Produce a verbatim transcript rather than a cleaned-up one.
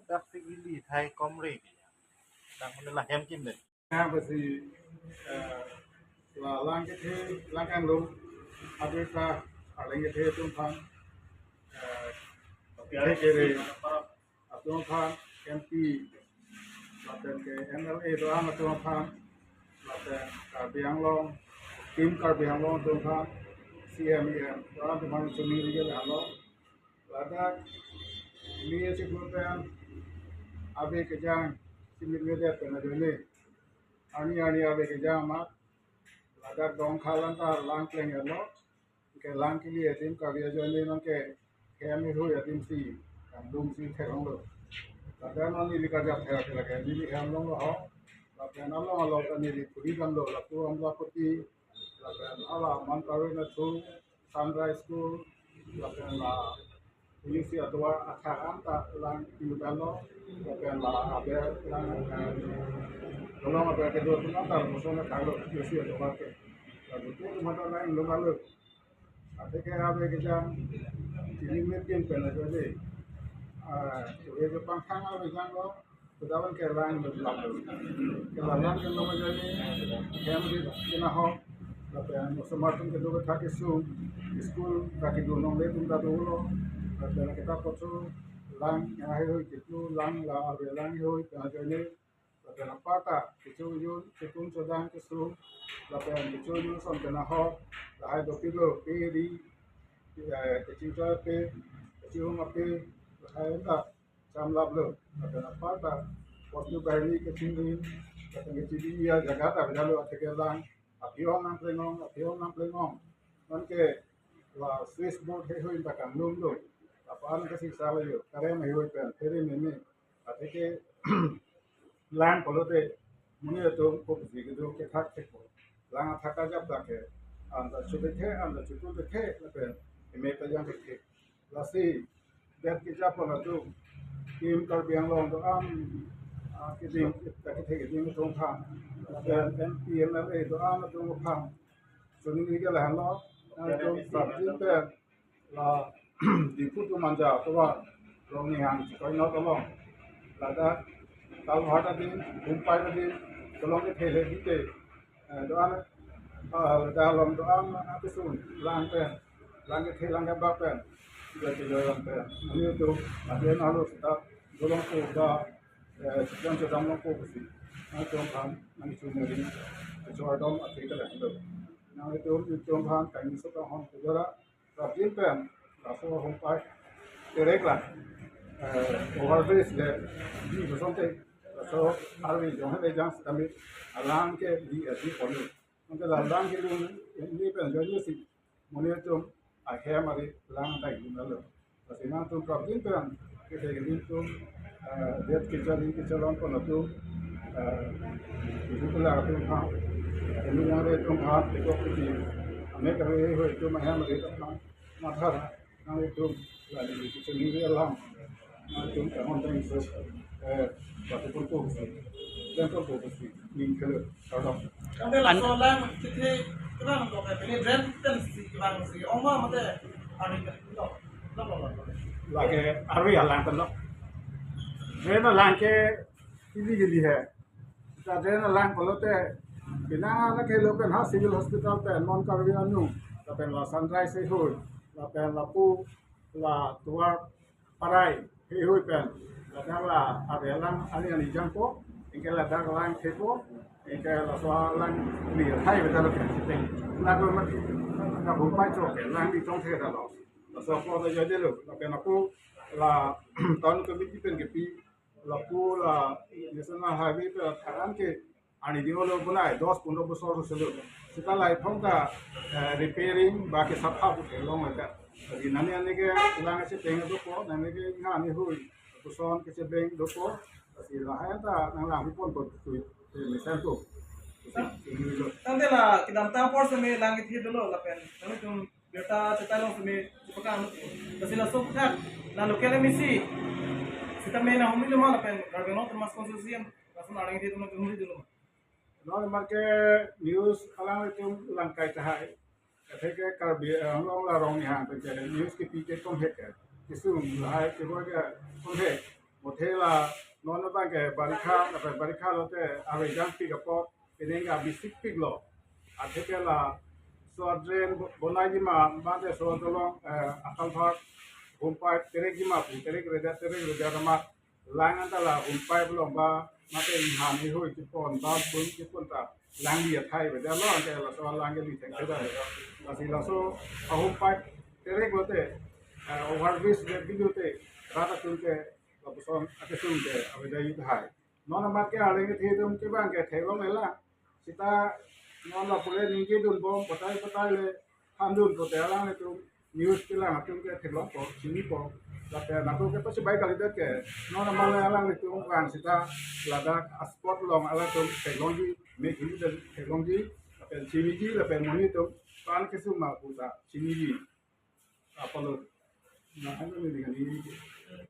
Dak si ili thai komre. Dak mana la hem kin de. Yang pasi, eh, la lang kethe, lang kanglum, abirta, alang kethe atum aphan, eh, kethe kere atum aphan, M P, lapen ke M L A do-an atum aphan, lapen Karbi Anglong, Team Karbi Anglong atum aphan, C M, E M do-an atum aphan, suning rigel halo. Ladak ni isi group pen ave kejang, simit vedet pen ajoine. Arni arni ave kejang amat. Ladak Dongkha alang ta lang pleng lo. Ke lang kili adim kavi ajoine nang ke hem heihui adim si, kanglum si theklonglo. Ladak non ili karjap thek lake, ili hem longlo ho. Lapen along along ta ili puri damlo, lapu Amlapati, lapen hala Mount Karvinathur, Sunrise School, lapen la, ini si atovar athak an ta lang tiu damlo, lapen la aber lang, eh, tolong aber kedo atum an ta lapuson thaklo, ini si atovar ke. Lalu tu mata lain lo lalu. Athe ke ave kejang, chini meeting pen ajoine. Ah, tu ave pangthang ave janglo, kedawan ke lang lap. Ke la lang ke lo ajoine, hem di kena ho, lapen osomar atum kedo kethak kesung, school ta kedo longle atum ta dolo, lapen kita kotso lang heihui kitu lang la ave lang heihui pen ajoine. Lapen apar ta, kecho jun, chekung chodang kesung, lapen kecho jun son pen ahok, lahai dopiklo, pe ri, eh, kechingchoi pe, kechihum ape, lahai anta, cham laplo, lapen apar ta, postu bahini kechingrin, lapen kechibi iya jaga ta bidalo athe ke lang, aphi-ong nang plengong, aphi-ong nang plengong, non ke, la switchboard heihui ta kanglumlo, lapu an kesi sala yo, current heihui pen, phere meme, athe ke lang pulote monit atum kopisi kedo kethak thekpo. Lang athak kajap dak ke. Anta chothe, anta chothe, lapen eme ta jang thek. Lasi det kejapon atum Team Karbi Anglong do-an, ah, keding, ta kethe keding atum aphan. Lapen M P M L A do-an atum aphan. Suning rigel halo, nangtum prapjin pen la Diphu to Manja atovar rong ni hang chikoi not along. Ladak Talhat adim, Bumpai adim, tolong kethe le bite. Eh, do-an, eh, ladak along do-an apisun lang pen, lang kethe lang kebak pen, joi kejoi lang pen. Monit atum, ladak nalo seta dolong ko ba, eh, sedang sedang long ko pusi. Nangtum aphan, nangtum neri, kechor dom athe ke lang do. Nangtum, nangtum aphan, kaini sotong hon kejora, Prapjin pen, laso Bumpai terek la, eh, overbridge le, di kosonte, laso arve jong le jang sitame, alang ke di, eh, di ponlo. Ante la lang kelun, ini pen jong si, monit atum, ahem ari lang ta ilun lo. Lasi nangtum prapjin pen, kethe keding atum, eh, det kejor kejor long pon atum, eh, ibu kula atum ha, ini yang re atum ha, teko kuti, ame kare heihui atum ahem ari atum ha, mathar, nangtum, lali kecil ini alam, nangtum kanghon tang so, eh, batu pun tu, dan pun tu, ini kalau, kalau. Ante laso lang kethe, kena nang kok, ini drain pen si, kena si, oma mate, ari pen, no, no, no, no. Lake arve alang pen lo. Drain alang ke ili ili he. Ta drain alang pulote, bina lake lo pen ha civil hospital pen, Mount Karbi Anglong, lapen la Sunrise heihui, lapen lapu, la tovar parai heihui pen. Ladak la ave alang ani ani jangpo, anke ladak lang thepo, anke laso alang ni thai beda lo pen siteng. Ladak lo mati. Ladak Bumpai chok ke lang di tong the ta lo. Laso ko da jadi lo, lapen ako la town committee pen kepi, lapu la National Highway pen tharan ke Arni dinglo bonai, dos pondro bosor selo. Seta lahai aphong ta, eh, repairing ba kesapha pu theklongle ta. Lasi nani ani ke lang si teng dopo, nani ke nangni hui, puson kechebeng dopo. Lasi lahai ta nanglang pi ponpo tu, eh, mesen tu. Tangte la kedamtang apor seme lang kethe dolo lapen nanglitum birta chetai long seme chepakang. Lasi laso aputhak la local M A C sitame nanghumri dolo ma lapen Karbi Anglong Autonomous Council C E M lason arleng kethe atum nanghumri dolo ma? Non marke news alanglitum lang kai tahai. Atheke Karbi Anglong la rong ni hang pen ke news kepi ke konghet ke. Kesung lahai kevoi ke konghet. Mothe la non abang ke barikha, lapen barikha lote ave jangpik apot, penang ke abisik piklo. Atheke laso a-drain bo-, bonai jima, mate laso dolong, eh, a-culvert, hum pipe, terek jima pu, terek redet, terek redet amat. Lang anta la hum pipe along ba, mate ingham ihui kepon, ba bun kepon ta, lang li athai beda lo, ante laso lang ke li thek thek da. Lasi laso a-hum pipe terek lote, eh, overbridge le bidu te, rat atum ke, lapuson akesung ke, avedai tahai. Non amat ke arleng kethe atum ke bang ke theklongle lang. Seta non la pule ningje dunbom, patai patai le thandun pote alanglitum news kelang atum ke theklongpo, chinipo. Lapen atum ke pasi bai kalidet ke, non amat le alanglitum vang seta ladak a-spot along alangtum theklongji, me hini dan theklongji, lapen chiniji, lapen monit atum pan kesung ma pu ta chiniji. Apotlo. Na, ano ni dengan ini.